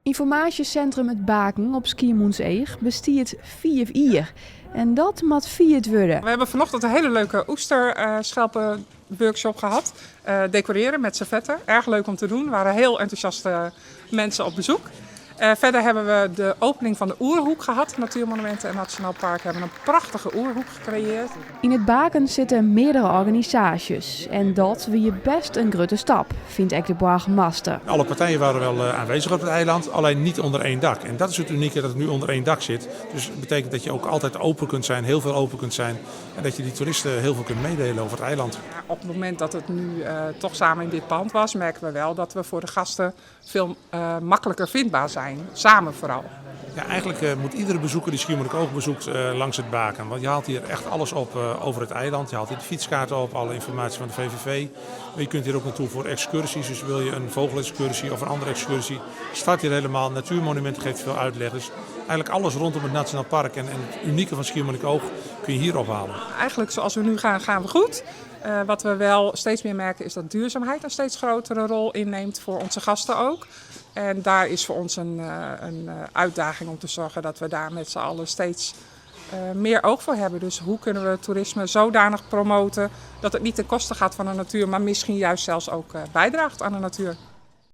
Ynformaasjesintrum It Baken op Skiermûntseach bestiet fiif jier en dat moat fierd wurde. We hebben vanochtend een hele leuke oesterschelpen workshop gehad. Decoreren met servetten. Erg leuk om te doen. Er waren heel enthousiaste mensen op bezoek. Verder hebben we de opening van de Oerhoek gehad. Natuurmonumenten en Nationaal Park hebben een prachtige oerhoek gecreëerd. Yn It Baken sitte meardere organisaasjes en dat wie best in grutte stap, fynt ek de boargemaster. Alle partijen waren wel aanwezig op het eiland, alleen niet onder één dak. En dat is het unieke, dat het nu onder één dak zit. Dus dat betekent dat je ook altijd open kunt zijn, heel veel open kunt zijn. En dat je die toeristen heel veel kunt meedelen over het eiland. Ja, op het moment dat het nu toch samen in dit pand was, merken we wel dat we voor de gasten veel makkelijker vindbaar zijn. Samen vooral. Ja, eigenlijk moet iedere bezoeker die Schiermonnikoog bezoekt langs het Baken. Want je haalt hier echt alles op over het eiland. Je haalt hier de fietskaarten op, alle informatie van de VVV. Maar je kunt hier ook naartoe voor excursies. Dus wil je een vogelexcursie of een andere excursie, start hier helemaal. Natuurmonumenten geeft veel uitleg. Dus eigenlijk alles rondom het Nationaal Park en het unieke van Schiermonnikoog kun je hier ophalen. Eigenlijk zoals we nu gaan, gaan we goed. Wat we wel steeds meer merken is dat duurzaamheid een steeds grotere rol inneemt voor onze gasten ook. En daar is voor ons een uitdaging om te zorgen dat we daar met z'n allen steeds meer oog voor hebben. Dus hoe kunnen we toerisme zodanig promoten dat het niet ten koste gaat van de natuur, maar misschien juist zelfs ook bijdraagt aan de natuur.